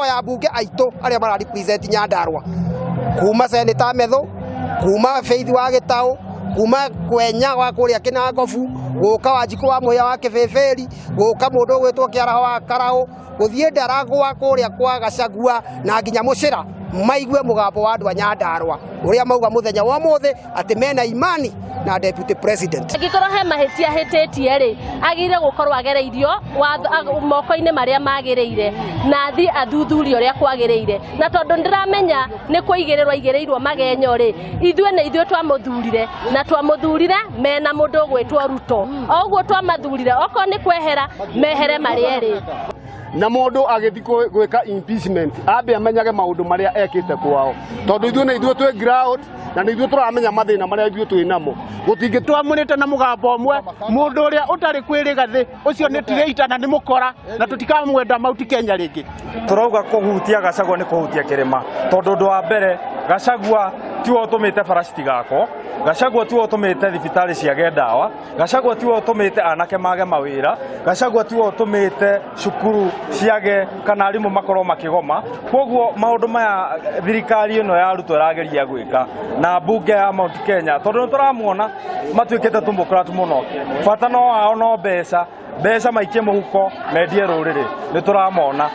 Tũrahoya mbunge aitũ arĩa mara represent Nyandarua, kuma Senator Methu, kuma Faith wa Gĩtaũ, kuma Kwenya wa kũrĩa Kĩnangobu, gũka Wanjikũ wa Mũhĩa wa Kĩbĩbĩri, gũka mũndũ ũgwĩtwo Kĩaraho wa Karaũ, gũthiĩ Ndaragwa kũrĩa kwa Gachagua na nginya Mũcĩra, maigue mũgambo wa andũ a Nyandarua ũrĩa mauga mũthenya wa ũmũthĩ atĩ mena imani na deputy president. Angĩkorwo he mahĩtia ahĩtĩtie rĩ, agĩrĩire gũkorwo agereirio moko-inĩ marĩa magĩrĩire na athiĩ athuthurie ũrĩa kwagĩrĩire. Na tondũ ndĩramenya nĩ kũigĩrĩrwo aigĩrĩirwo magenyo rĩ, ithuĩ nĩ ithuĩ twamũthurire na twamũthurire mena mũndũ ũgwĩtwo Ruto. O ũguo twamathurire, okorwo nĩ kwehera mehere marĩ erĩ. Na mũndũ agĩthiĩ gwĩka impeachment ambe amenyage maũndũ marĩa ekĩte kwao, tondũ ithuĩ nĩ ithuĩ twĩ ground na nĩ ithuĩ tũramenya mathĩna marĩa ithuĩ twĩ namo. Gũtingĩ Twamũrĩte na mũgambo ũmwe mũndũ ũrĩa ũtarĩ kwĩrĩga thĩ, ũcio nĩ traitor na nĩ mũkora na tũtikamwenda Mount Kenya rĩngĩ. Tũrauga kũhutia Gachagua nĩ kũhutia kĩrĩma, tondũ ũndũ wa mbere, Gachagua tiwe ũtũmĩte bara citigakwo, Gachagua tiwe ũtũmĩte thibitarĩ ciage ndawa, Gachagua tiwe ũtũmĩte anake mage mawĩra, Gachagua tiwe ũtũmĩte cukuru ciage kana arimũ makorwo makĩgoma. Koguo maũndũ maya thirikari ĩno ya Ruto ĩrageria gwĩka na mbunge ya Mount Kenya, tondũ nĩ tũramuona matuĩkĩte tũmũkrat mũno, bata no wao no mbeca, mbeca maikie mũhuko, mendie rũrĩrĩ, nĩ tũramona.